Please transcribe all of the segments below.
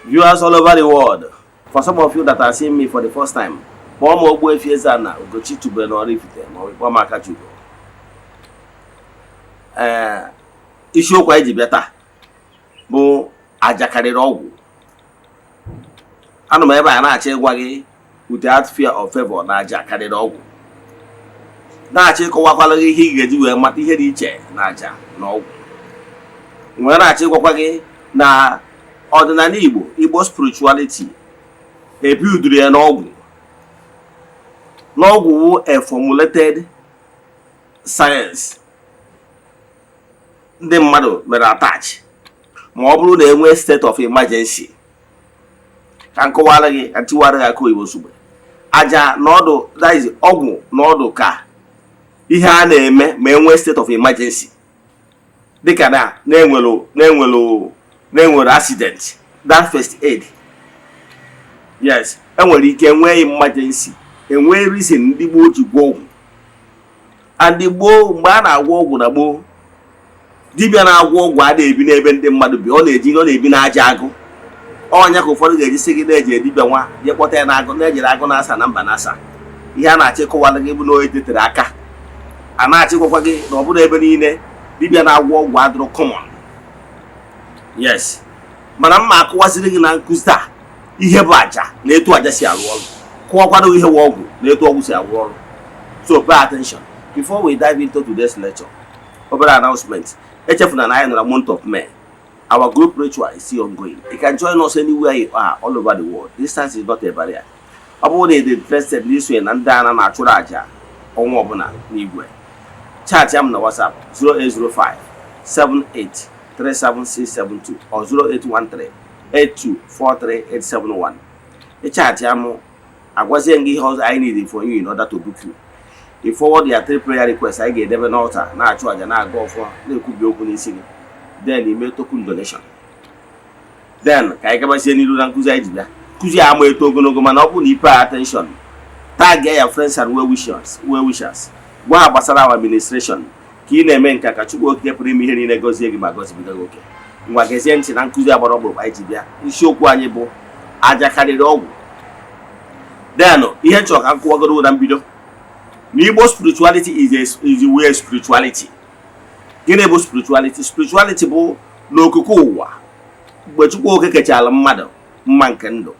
Viewers all over the world, for some of you that are seeing me for the first time, kpọọ m Ogbuefi Eze-Ana Ugochi tubelu na Oraifite ma ọ bụ kpọọ m Akachukwu. Ee, isiokwu anyị ji bịa taa bụ aja karịrị ọgwụ. Anọ m ebe a na-achọ ịgwa gị without fear of favor na aja karịrị ọgwụ, na-achọ ịkọwakwala gị ihe ị ga-eji wee mata ihe dị iche na aja na ọgwụ, wee na-achọ ịgwakwa gị na ọdịnala Igbo, Igbo spirituality, ebidoro ya n'ọgwụ. N'ọgwụ wụ a formulated science ndị mmadụ mere attach ma ọ bụrụ na enwee state of emergency. Ka nkọwara gị, ka ntiwara gị aka oyibo nsogbe. Aja na ọdụ, that is ọgwụ na ọdụ, ka ihe a na-eme ma enwee state of emergency, dịka na na-enwere accident, that first aid. Yes, enwere ike nwee emergency, enwee reason ndị gboo ji gwọ ọgwụ. And gboo, mgbe a na-agwọ ọgwụ na gboo, dibịa na-agwọ ọgwụ a na-ebi n'ebe ndị mmadụ bi, ọ na-eji ọ na-ebi n'aja agụ. Ọnya ka ụfọdụ ga-eji sị gị na-eji dibịa nwa jee kpọta ya n'agụ, na-ejere agụ na-asa na mba na-asa. Ihe a na-achọ ịkọwara gị bụ na onye tetere aka a na-achịkwakwa gị na ọ bụrụ ebe niile dibịa na-agwọ ọgwụ adịrọ common. Yes, mana mma akụwaziri gị na nkụzi taa ihe bụ aja na etu aja si arụ ọrụ, kụwakwado ihe bụ ọgwụ na etu ọgwụ si arụ ọrụ. So pay attention before we dive into today's lecture. Obere announcement: echefuna na anyị nọ na month of May. Our group ritual is still ongoing. You can join us anywhere you are all over the world. Distance is not a barrier. Ọ bụrụ na ị dị interested n'isonye na ndị ana na-achụrụ àjà ọnwa ọbụla n'igwe, chat ya m na WhatsApp 0805 78 37672 or 0813 8243871. Ịchat ya mụ, agwazie gị ihe ọzọ anyị need for you in order to book you. I forward your three prayer requests anyị ga-edebe n'altar, na-achụ àjà, na-aga ọfọ, na-ekwubi okwu n'isi gị, then ime token donation. Then ka anyị gabazie n'iru na nkụzi anyị ji bịa. Nkụzi a ama eto ogologo, mana ọ bụrụ na i pay attention, tag ya friends and well wishers, gwa ha gbasara our administration ka ị na-eme nka, ka Chukwu Okike pụrụ ime ihe niile gọzie gị ma gọzibiga gị oke. Ngwa, gezie ntị na nkụzi agbara ọgbụrụkpa anyị ji bịa. Isiokwu anyị bụ aja karịrị ọgwụ. Then ihe nchọrọ ka m kụwagoro na mbido na Igbo spirituality is a way spirituality. Gịnị bụ spirituality? Spirituality bụ n'okike ụwa, mgbe Chukwu Oke kechara mmadụ mma nke ndụ,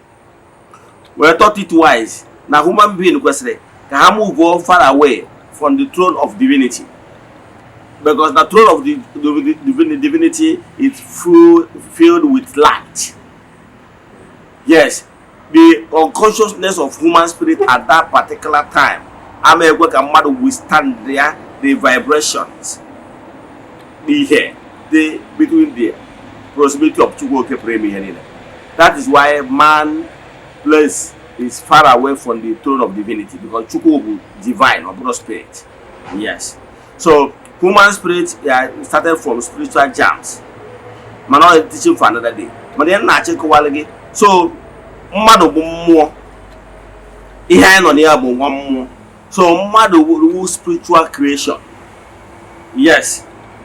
wee thought it wise na human being kwesịrị ka ha move far away from the throne of divinity, because the throne of the divinity is filled with light. Yes, the unconsciousness of human spirit at that particular time ama ekwe ka mmadụ withstand ya, the vibrations, ihe dị between the proximity of Chukwu Oke pụrụ ime ihe niile. That is why man place is far away from the throne of divinity, because Chukwu bụ divine, ọ bụrụ spirit. Yes, so human spirit, yeah, started from spiritual germs, mana ọ teaching for another day. Mana ihe m na-achọ ịkọwara gị, so mmadụ bụ mmụọ, ihe anyị nọ na ya bụ nwa mmụọ. So mmadụ bụ spiritual creation. Yes,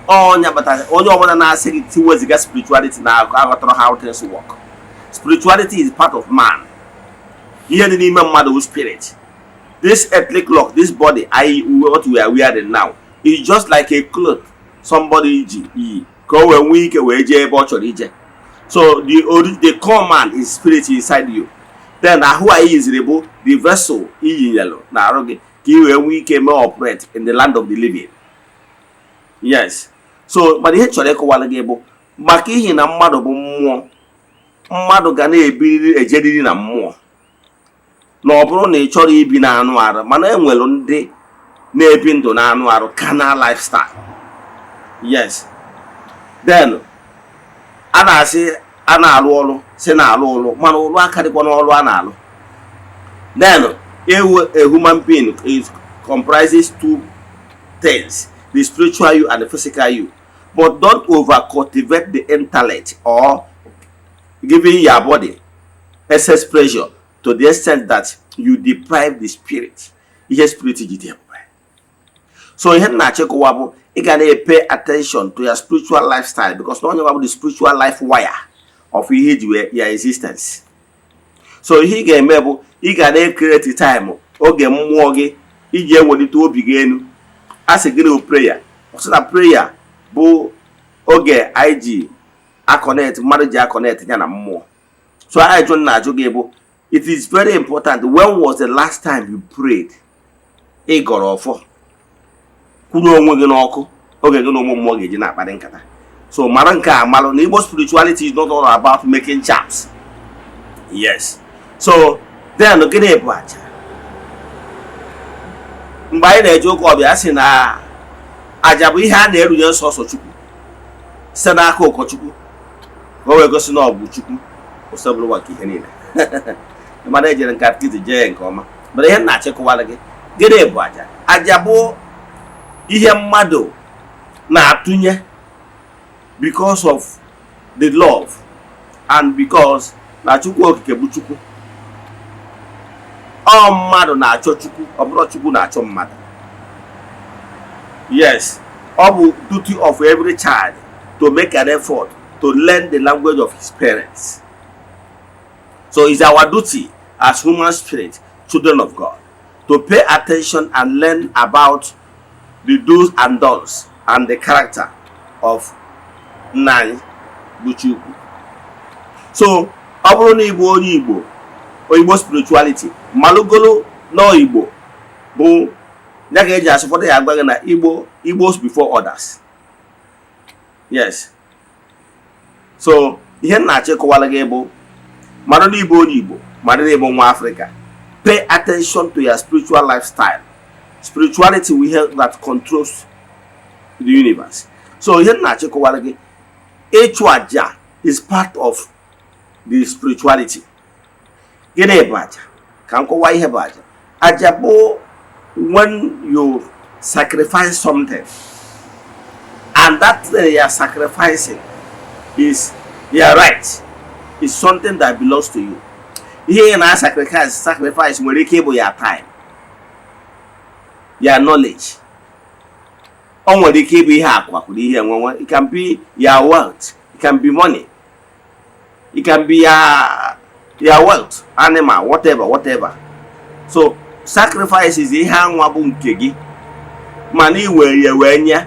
onye batara, onye ọbụla na-asị gị tiweziga spirituality na aghọtara how things work. Spirituality is part of man. Ihe dị n'ime mmadụ bụ spirit. This earthly clock, this body I what we are wearing now, is just like a cloth somebody ji yi ka o wee nwee ike wee jee ebe ọ chọrọ ije. So the core man is spirit inside you. Then ahụ anyị yiziri bụ the vessel iyinyelụ na arụ gị ka ị wee nwee ike mee operate in the land of the living. Yes, so mana ihe chọrọ ịkọwara gị bụ maka ihi na mmadụ bụ mmụọ, mmadụ ga na-ebiriri ejeriri na mmụọ, na ọ bụrụ na ị chọrọ ibi na anụ arụ, mana enwere ndị na-ebi ndụ na anụ arụ, carnal lifestyle. Yes, then a na-asị a na-alụ ọrụ, si na-alụ ụlụ, mana ụlụ akarịkwa n'ọrụ a na-alụ. Then ewu, a human being is comprises two things, the spiritual you and the physical you, but don't over cultivate the intellect or giving your body excess pressure to the extent that you deprive the spirit ihe spirit ji dị ebube. So ihe m na-achịkọwa bụ ị ga na-pay attention to your spiritual lifestyle, because na onye nwa bụ the spiritual life wire. of ihe iji wee ya existence. So ihe ị ga-eme bụ ị ga na-ecreate time, oge mmụọ gị iji ewelite obi gị elu. A sị gịnị bụ prayer? Ọ sị na prayer bụ oge anyị ji aconnect, mmadụ ji aconnect ya na mmụọ. So ajụjụ m na-ajụ gị bụ, it is very important, when was the last time you prayed? Ị gọrọ ọfọ, kwụnye onwe gị n'ọkụ, oge gị na ụmụ mmụọ ga-eji na-akparị nkata. So mara nke a, malụ na Igbo spirituality is not all about making charms. Yes. So then, gịnị bụ aja? Mgbe anyị na-eje ụka ọbịa, a sị na aja bụ ihe a na-erunye nsọsọ Chukwu site n'aka ụkọchukwu, ka o wee gosi na ọ bụ Chukwu osebụrụwa nke ihe niile. Mana ejere nke catechism jee nke ọma. Mana ihe m na-achịkọwara gị, gịnị bụ aja? Aja bụ ihe mmadụ na-atụnye because of the love and because na Chukwu Okike bụ Chukwu. Ọ mmadụ na-achọ Chukwu, ọ bụrụ Chukwu na-achọ mmadụ. Yes, ọ bụ duty of every child to make an effort to learn the language of his parents. So it's our duty as human spirit, children of God, to pay attention and learn about the do's and don'ts and the character of nna anyị bụ Chukwu. So ọ bụrụ na ịbụ onye Igbo, Igbo spirituality malụgolo na Igbo bụ ya ka eji asụ. Ụfọdụ ya agwa gị na Igbo, Igbos before others. Yes. So ihe m na-achọ ịkọwara gị bụ, mara na ịbụ onye Igbo, mara na ịbụ nwa Afrịka, pay attention to your spiritual lifestyle. Spirituality we have that controls the universe. So ihe m na-achọ ịkọwara gị, ịchụ aja is part of the spirituality. Gịnị bụ aja? Ka m kọwaa ihe bụ aja. Aja bụ when you sacrifice something, and that thing you are sacrificing is your right, is something that belongs to you. Ihe ị na-sacrifice sacrifice nwere ike ịbụ your time, your knowledge, o nwere ike ịbụ ihe akụ ihe enwenwe. It can be your wealth, it can be money, it can be your wealth, animal, whatever, whatever. So sacrifice is ihe anwa bụ nke gị, mana ị were ya wee nye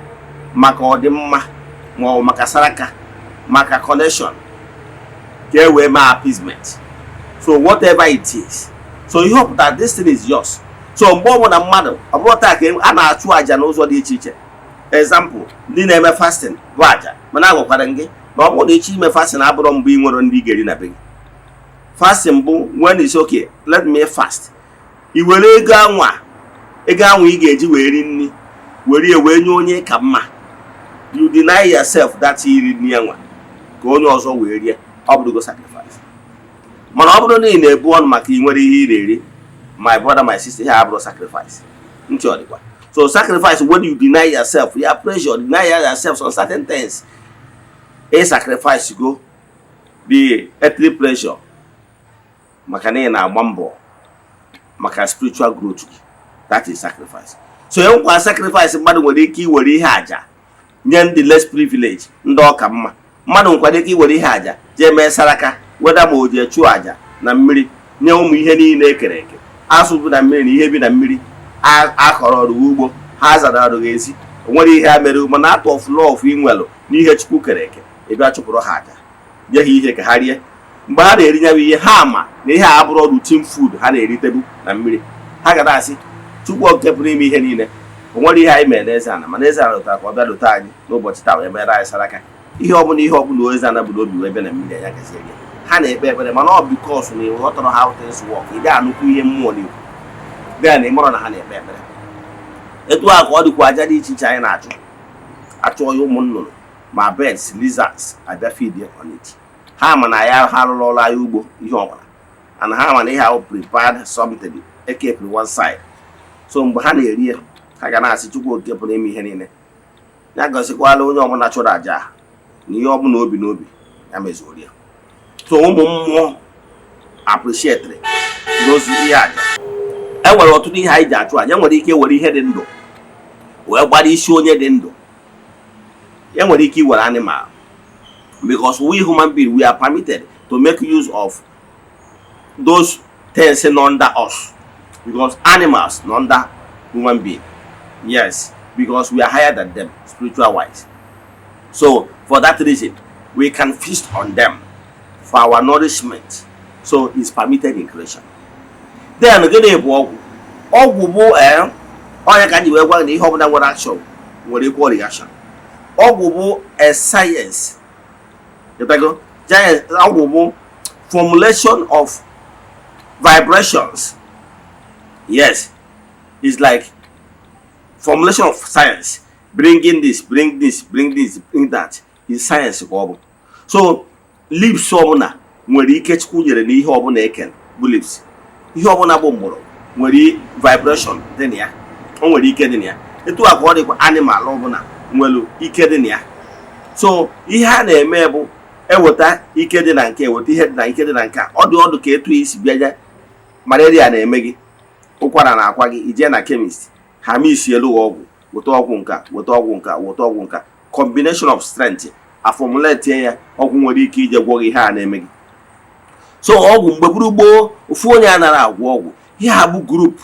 maka ọdịmma, ma ọ bụ maka saraka, maka connection, ka e wee mee appeasement. So whatever it is, so ihe ọ pụtara, this thing is yours. So mgbe ọbụla mmadụ, ọ bụrụ taa ka a na-achụ àjà n'ụzọ dị iche iche. Example, ndị na-eme fasting bụ àjà. Mana agwakwara m gị na ọ bụrụ na ịchọ ime fasting, abụrọ mgbe ị nwere ndị ị ga-eri na be gị. Fasting bụ when it's okay, let me fast. I were ego anwa, ego anwa ị ga-eji wee ri nri, were ya wee nye onye ka mma. You deny yourself that iri nri anwa ka onye ọzọ wee rie. Ọ bụrụgo sacrifice. Mana ọ bụrụ na ị na-ebu ọnụ maka ị nwere ihe ị na-eri, my brother, my sister, ihe abụrụ sacrifice. Ntị ọ dịkwa? So sacrifice, when you deny yourself your pressure, deny yourself some certain things, a sacrifice go the earthly pleasure maka na ị na-agba mbọ maka spiritual growth gị. That is sacrifice. So enwekwa sacrifice mmadụ nwere ike iwere ihe àjà nye ndị less privilege, ndị ọka mma. Mmadụ nwekwara ike iwere ihe àjà jee mee saraka, weda ma o jee chụọ àjà na mmiri nye ụmụ ihe niile ekere eke, azụ bi na mmiri na ihe bi na mmiri, akọrọ ọrụ ugbo ha, zara ọrụ ezi, o nwere ihe ha mere. Mana out of love ị nwelụ n'ihe Chukwu kere eke, ị bịa chụpụrụ ha àjà, nye ha ihe ka ha rie. Mgbe ha na-eri ya bụ ihe, ha ma na ihe a abụrụ routine food ha na-eritebu na mmiri. Ha ga na-asị, "Chukwu Okike pụrụ ime ihe niile, o nwere ihe anyị mere n'eze ana, mana eze ana lụtara ka ọ bịa lụta anyị n'ụbọchị taa, wee mere anyị saraka." Ihe ọbụla, ihe ọbụla eze ana bụ n'obi wee bịa na mmiri anya gaziere ya. Ha na-ekpe ekpere, mana ọ because na ịghọtara how things work, ị dị anụkwu ihe mmụọ na-ekwu bịa na ịmara na ha na-ekpe ekpere. Etu a ka ọ dịkwa aja dị iche iche anyị na-achụ. Achụọ ya, ụmụ nnụnụ ma birds, lizards abịa feed on it. Ha ma na ya ha rụrụ ọrụ anyị ugbo, ihe ọbụla, and ha ma na ihe ahụ prepared something ekepụrụ one side. So mgbe ha na-eri ya, ha ga na-asị, "Chukwu Okike pụrụ ime ihe niile ya gọzikwala onye ọbụla chụrụ aja na ihe ọbụla obi n'obi ya mezuoro ya." So ụmụ mmụọ appreciate n'ozu ihe aja. E nwere ọtụtụ ihe anyị ji achụ aja. E nwere ike were ihe dị ndụ wee gbara isi onye dị ndụ. E nwere ike iwere animal, Because we human beings, we are permitted to make use of those things under us, because animals nọ under human being. Yes, because we are higher than them spiritual wise. So for that reason, we can feast on them for our nourishment. So it's permitted in creation. Then gịnị bụ ọgwụ? Ọgwụ bụ ee onye ka anyị wee gwa gị na ihe ọbụla nwere action nwere equal reaction. Ọgwụ bụ a science. Ịtago? Giant ọgwụ bụ formulation of vibrations. Yes, it's like formulation of science, bringing this, bring this, bring this, bring that, is science ka ọ bụ. So leaves ọbụla nwere ike Chukwu nyere n'ihe ọbụla eke bụ leaves. Ihe ọbụla bụ mgbọrọgwụ nwere vibration dị na ya, o nwere ike dị na ya. Etu a ka ọ dịkwa animal ọbụla nwere ike dị na ya. So ihe a na-eme bụ eweta ike dị na nke, eweta ihe dị na ike dị na nke a. Ọ dị ọdụ ka etu isi bịa ja malaria na-eme gị, ụkwara na-akwa gị, ijee na chemist, ha misi elu ọgwụ, weta ọgwụ nka, weta ọgwụ nka, weta ọgwụ nka, combination of strength, aformulate ya, ọgwụ nwere ike ije gwọ gị ihe a na-eme gị. So ọgwụ mgbe gburu gboo, ofu onye anaghị agwọ ọgwụ. Ihe a bụ group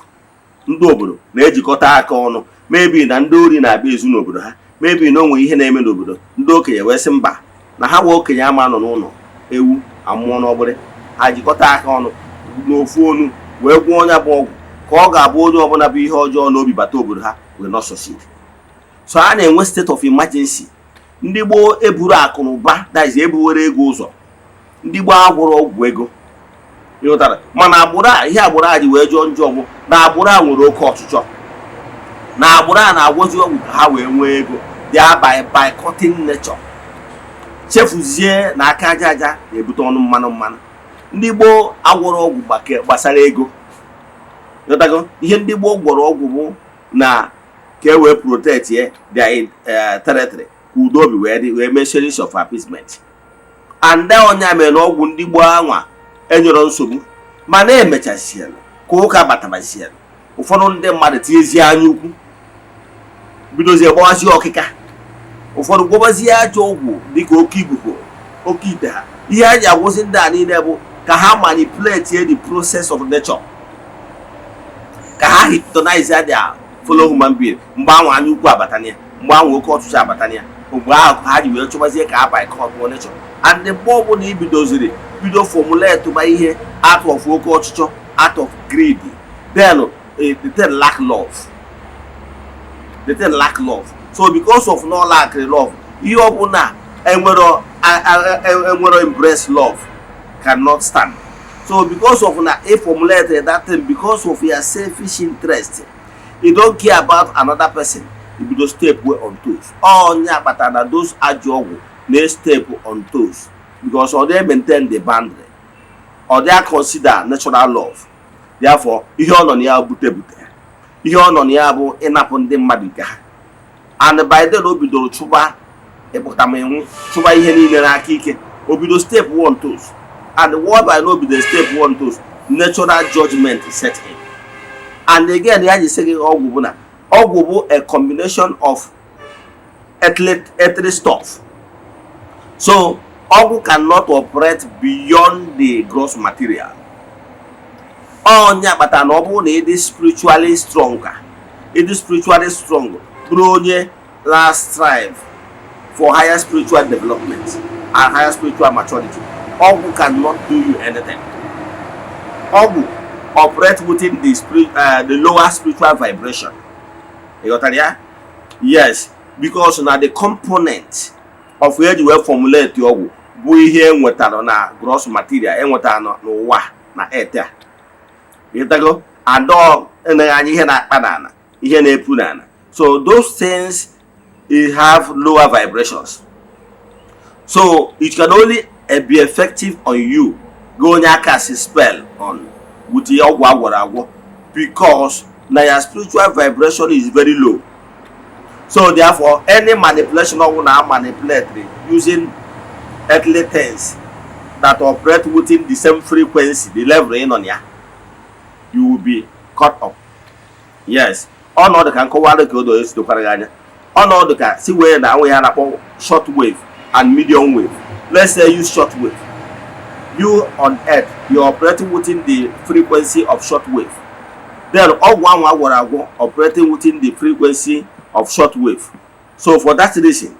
ndị obodo na-ejikọta aka ọnụ. Maybe na ndị ori na-abịa ezu n'obodo ha, maybe na o nwere ihe na-eme n'obodo, ndị okenye wee sị mba, na ha wee okenye ama nọ n'ụlọ ewu amụọ n'ọgbịrị. Ha jikọta aka ọnụ n'ofu onu wee gwọọ onye bụ ọgwụ ka ọ ga-abụ onye ọbụla bụ ihe ọjọọ n'obi bata obodo ha will not succeed. So a na-enwe state of emergency. Ndị gboo eburu akụ na ụba, that is, ebuwere ego ụzọ. Ndị gboo agwụrụ ọgwụ ego, ịghọtara? Mana agbụrụ a, ihe agbụrụ a ji wee jọọ njọ bụ na agbụrụ a nwere oke ọchịchọ, na agbụrụ a na-agwọzi ọgwụ ka ha wee nwee ego, thereby boycotting nature, chefuzie na aka aja aja na-ebute ọnụ mmanụ mmanụ. Ndị gboo agwọrọ ọgwụ gbasara ego, ịghọtago? Ihe ndị gboo gwọrọ ọgwụ bụ na ka e wee protect ye their territory, ka udo obi wee dị, wee mee series of appeasement. And then onye mere na ọgwụ ndị gboo anwa enyere nsogbu, mana emechasiela ka ụka batabaziela, ụfọdụ ndị mmadụ tinyezie anya ukwu, bidozie gbawazie ọkịka, ụfọdụ gwọbazie ajọ ọgwụ dịka oke igugo, oke ite ha. Ihe a ji agwụsị ndị a niile bụ ka ha manipulate the process of nature, ka ha hypnotize their fellow human being. Mgbe anwa anya ukwu abatana ya, mgbe anwa oke ọchịchị abatana ya, mgbe ahụ ka ha ji wee chọbazie ka ha boycott nature. And mgbe ọbụla i bidoziri bido formulate ba ihe out of oke ọchịchọ, out of greed, then the thing lack love, the thing lack love. So because of no lack love, ihe ọbụla enwero enwero embrace love cannot stand. So because of na e formulate that thing because of your selfish interest, you don't care about another person, you bido step way on toes. Onye akpata na those ajọ ọgwụ na-step on toes because ọ dey maintain the boundary, ọ dey consider natural love. Therefore, ihe ọ nọ na ya bute bute, ihe ọ nọ na ya bụ ịnapụ ndị mmadụ nke ha. And by then o bidoro chụba ịpụtaminwu, chụba ihe niile n'aka ike, o bido step on toes. And what by no bido step on toes, natural judgment set in. And again, ya ji sị gị ọgwụ bụ na ọgwụ bụ a combination of earthly stuff. So ọgwụ cannot operate beyond the gross material. Onye akpata na ọ bụrụ na ịdị spiritually strong, ka ịdị spiritually strong, bụrụ onye na strive for higher spiritual development and higher spiritual maturity, ọgwụ cannot do you anything. Ọgwụ operate within the spirit, the lower spiritual vibration. Ị ghọtara ya? Yes, because na the component of eji wee formulate ọgwụ bụ ihe enwetara na gross material enwetara n'ụwa na earth a, ịghọtago? Adọ eneghị anya ihe na-akpa n'ala, ihe na-epu n'ala. So those things, it have lower vibrations, so it can only be effective on you gị onye aka si spell on with ihe ọgwụ agwọrọ agwọ, because na your spiritual vibration is very low. So therefore, any manipulation ọgwụ na manipulate using earthly things that operate within the same frequency, the level ị nọ na ya, you will be caught up. Yes, ọnọdụ ka nkọwara ka o doo esidokwara gị anya. Ọnọdụ ka si wee na anwe ya na-akpọ short wave and medium wave. Let's say use short wave. You on earth, you're operating within the frequency of short wave. Then ọgwụ ahụ agwọrọ agwọ operating within the frequency of short wave. So for that reason,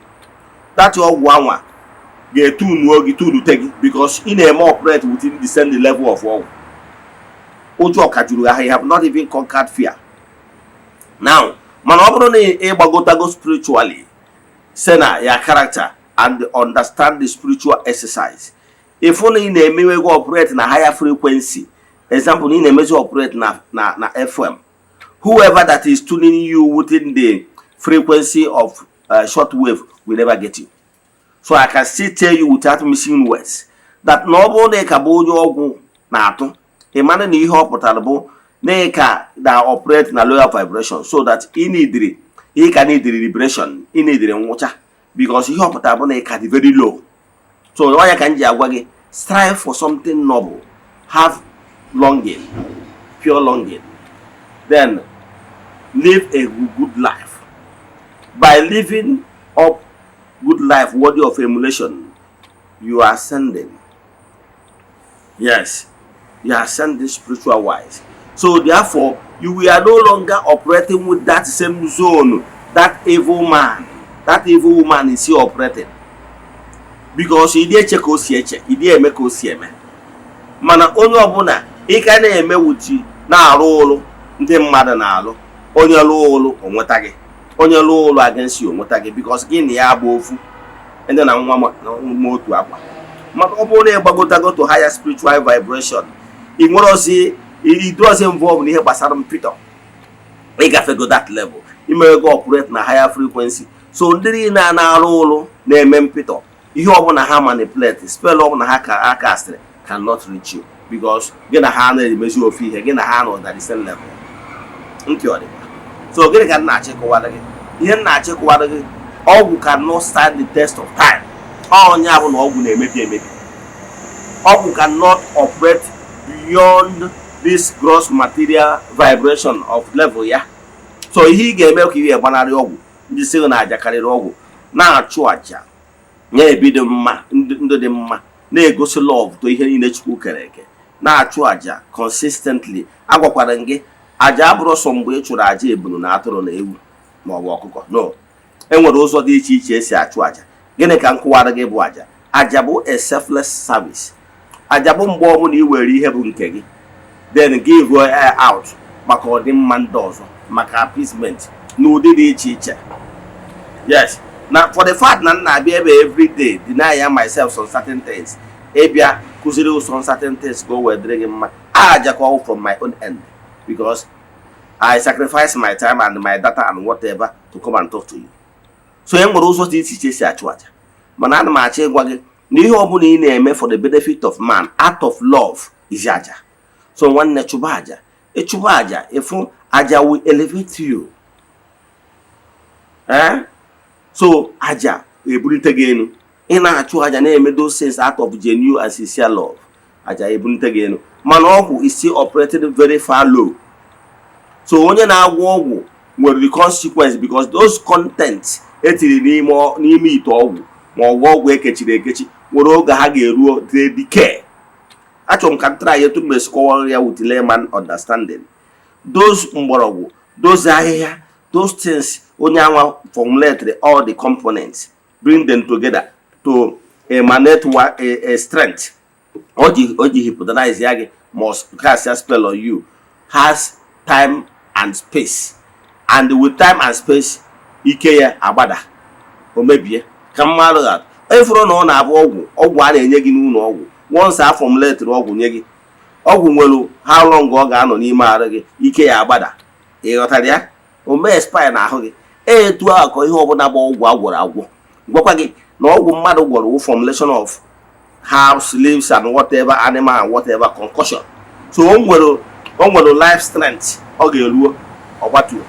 that ọgwụ anwa ga-etunuo gị, tunute gị, because ị na-eme operate within the same level of ọgwụ. Ụjọ ka juru ahụ, you have not even conquered fear now. Mana ọ bụrụ na ị gbagotago spiritually, say na ya character and understand the spiritual exercise, ịfụ na ị na-emewego operate na higher frequency. Example, na ị na-emezi operate na FM. Whoever that is tuning you within the frequency of short wave will never get you. So I can still tell you without missing words that na ọ bụrụ na ị ka bụ onye ọgwụ na-atụ, ị mara na ihe ọ pụtara bụ na ị ka na operate na lower vibration, so that ị nidiri, ị ka nidiri liberation, ị nidiri nwụcha, because ihe ọ pụtara bụ na ị ka dị very low. So ọ ya ka m ji agwa gị, strive for something noble, have longing, pure longing, then live a good life. By living up good life worthy of emulation, you are ascending. Yes, you are ascending spiritual wise. So therefore, you are no longer operating with that same zone that evil man, that evil woman is still operating, because ị dị eche ka o si eche, ị dị eme ka o si eme. Mana onye ọbụla ị ka na-eme wuchi na-arụ ụlụ ndị mmadụ na-alụ, onye lụọ ụlụ onweta gị, onye lụọ ụlụ against you onweta gị, because gị na ya bụ ofu ndị na nwa ma otu akwa. Maka ọ bụrụ na ị gbagotago to higher spiritual vibration, ị nwere ozi idozi involve n'ihe gbasara mpịtọ. Ịgafego that level, imewego operate na higher frequency. So ndị niile a na-arụ ụlụ na-eme mpịtọ, ihe ọbụla ha manipulate, spell ọbụla ha ka ha castịrị cannot reach you, because gị na ha na-emezi ofu ihe, gị na ha nọ na the same level. Ntị ọ dịkwa? So gịnị ka m na-achịkọwara gị? Ihe m na-achịkọwara gị, ọgwụ cannot stand the test of time. Onye bụ na ọgwụ na-emebi emebi. Ọgwụ cannot operate beyond this gross material vibration of level ya. So ihe ị ga-eme ka ihe gbanarị ọgwụ, ndị sị na aja karịrị ọgwụ, na-achụ aja, na-ebido mma, ndụ dị mma, na-egosi love to ihe niile Chukwu kere eke, na-achụ aja consistently. Agwakwara m gị, aja abụrụ sọ mgbe ị chụrụ aja ebunu na atụrụ na ewu ma ọ bụ ọkụkọ. No, enwere ụzọ dị iche iche esi achụ aja. Gịnị ka m kụwara gị bụ aja? Aja bụ a selfless service. Aja bụ mgbe ọbụla ị were ihe bụ nke gị, then give out maka ọdịmma ndị ọzọ, maka appeasement n'ụdị dị iche iche. Yes, na for the fact na m na-abịa ebe every day, deny ya myself some certain things, ịbịa kụziri some certain things ka o wee dịrị gị mma, aja ka ọ from my own end, because I sacrifice my time and my data and whatever to come and talk to you. So e nwere ụzọ dị iche iche si achụ aja. Mana ana m achọ ịgwa gị na ihe ọbụla ị na-eme for the benefit of man out of love is aja. So nwanne, chụba aja. Ịchụba aja, ịfụ aja will elevate you. Eh? So aja ebulite gị elu. Ị na-achụ aja, na-eme those things out of genuine and sincere love, aja ebulite gị elu. Mana ọgwụ is still operating very far low. So onye na-agwọ ọgwụ nwere the consequence, because those contents etiri n'ime ite ọgwụ ma ọgwụ ọgwụ ekechiri ekechi nwere oge ha ga-eruo decay. Achọrọ m ka m try etu m esi kọwara ya with layman understanding. Those mgbọrọgwụ, those ahịhịa, those things onye anwa formulate, all the components, bring them together to emanate a strength o ji hypnotize ya gị, must cast a spell on you, has time and space, and with time and space, ike ya agbada, o mebie. Ka mmadụ ga efuru na ọ na-abụ ọgwụ, ọgwụ a na-enye gị n'ụlọ ọgwụ, once a formulate ọgwụ nye gị, ọgwụ nwere how long ọ ga-anọ n'ime arụ gị, ike ya agbada. Ị ghọtara ya? O mee expire na ahụ gị. Etu ahụ ka ihe ọbụla bụ ọgwụ agwọrọ agwọ. Gwakwa gị na ọgwụ mmadụ gwọrọ wụ formulation of herbs, leaves and whatever, animal and whatever concoction. So o nwere life strength ọ ga-eruo ọgbatuo.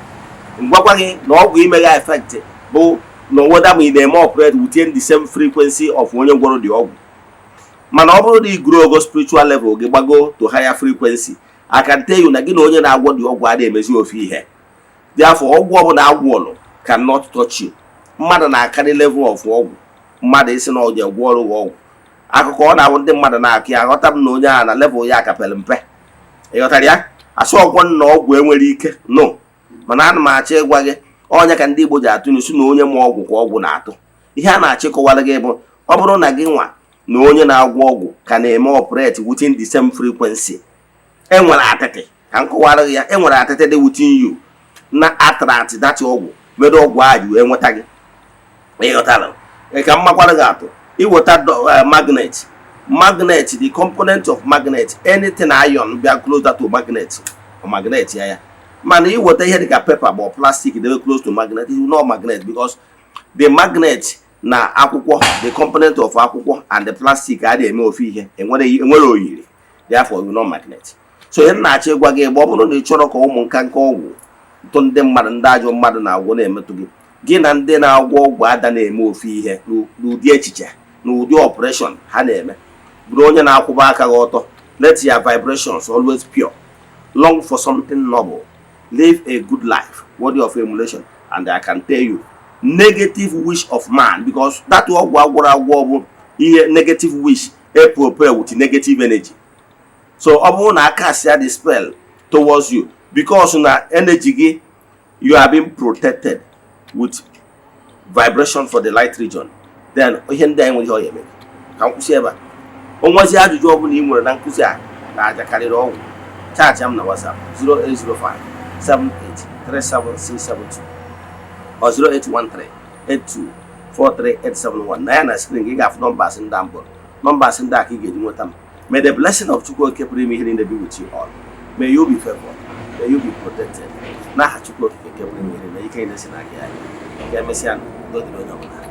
Gwakwa gị na ọgwụ imegha effect bụ na whether ma ị na-eme operate within the same frequency of onye gwọrọ dị ọgwụ. Mana ọ bụrụ na ị grow ogo spiritual level gị, gbago to higher frequency, I can tell you na gị na onye na-agwọ dị ọgwụ adịghị emezi ofu ihe. Therefore, ọgwụ ọbụla agwọlụ cannot touch you. Mmadụ na-akarị level of ọgwụ. Mmadụ isi na ọ ji agwọ ọrụ gị ọgwụ Akụkọ ọ na-abụ ndị mmadụ na-akụ ya, aghọta m na onye ahụ na level ya ka pere mpe. Ịghọtara ya? Asị ọgwọ na ọgwụ enwere ike no, mana ana m achọ ịgwa gị, ọnya ka ndị Igbo ji atụ n'isi na onye ma ọgwụ ka ọgwụ na-atụ. Ihe a na-achịkọwara gị bụ, ọ bụrụ na gị nwa na onye na-agwọ ọgwụ ka na-eme operate within the same frequency, enwere atịtị ka m kọwara gị ya, enwere atịtị dị within you na attract that ọgwụ, mere ọgwụ a ji wee nweta gị. Ịghọtara? Ka m makwara gị atụ, iweta magnet. Magnet, the component of magnet, anything iron bịa closer to magnet, magnet ya ya. Mana iweta ihe dịka paper ma ọ plastic debe close to magnet, it will not magnet, because the magnet na akwụkwọ, the component of akwụkwọ and the plastic adịghị eme ofu ihe, enwere oyiri. Therefore, it will not magnet. So ihe m na-achọ ịgwa gị bụ, ọ bụrụ na ị chọrọ ka ụmụ nka nka ọgwụ tụ ndị mmadụ, ndị ajọ mmadụ na-agwọ na-emetụ gị, gị na ndị na-agwọ ọgwụ ada na-eme ofu ihe n'ụdị echiche na ụdị operation ha na-eme. Bụrụ onye na-akwụba aka gị ọtọ. Let your vibrations always pure. Long for something noble. Live a good life worthy of emulation. And I can tell you, negative wish of man, because that ọgwụ agwọrọ agwọ bụ ihe negative wish e prepare with negative energy. So ọ bụrụ na aka ya the spell towards you, because na energy gị, you are being protected with vibration for the light region, then ihe ndị anyị nwere ihe ọ ya eme. Ka m kwụsị ebe a. O nwezi ajụjụ ọbụla ị nwere na nkụzi a na aja karịrị ọgwụ, chat m na WhatsApp 0805 7837672 or 0813 8243871. Na ya na screen gị ga-afụ numbers ndị a mbụ, numbers ndị a ka ị ga-eji nweta m. May the blessing of Chukwu Okike pụrụ ime ihe niile be with you all. May you be favored. May you be protected. N'aha Chukwu Okike nke pụrụ ime ihe niile, ike niile si n'aka ya. Ka emesịa, udo dịrị onye ọbụla.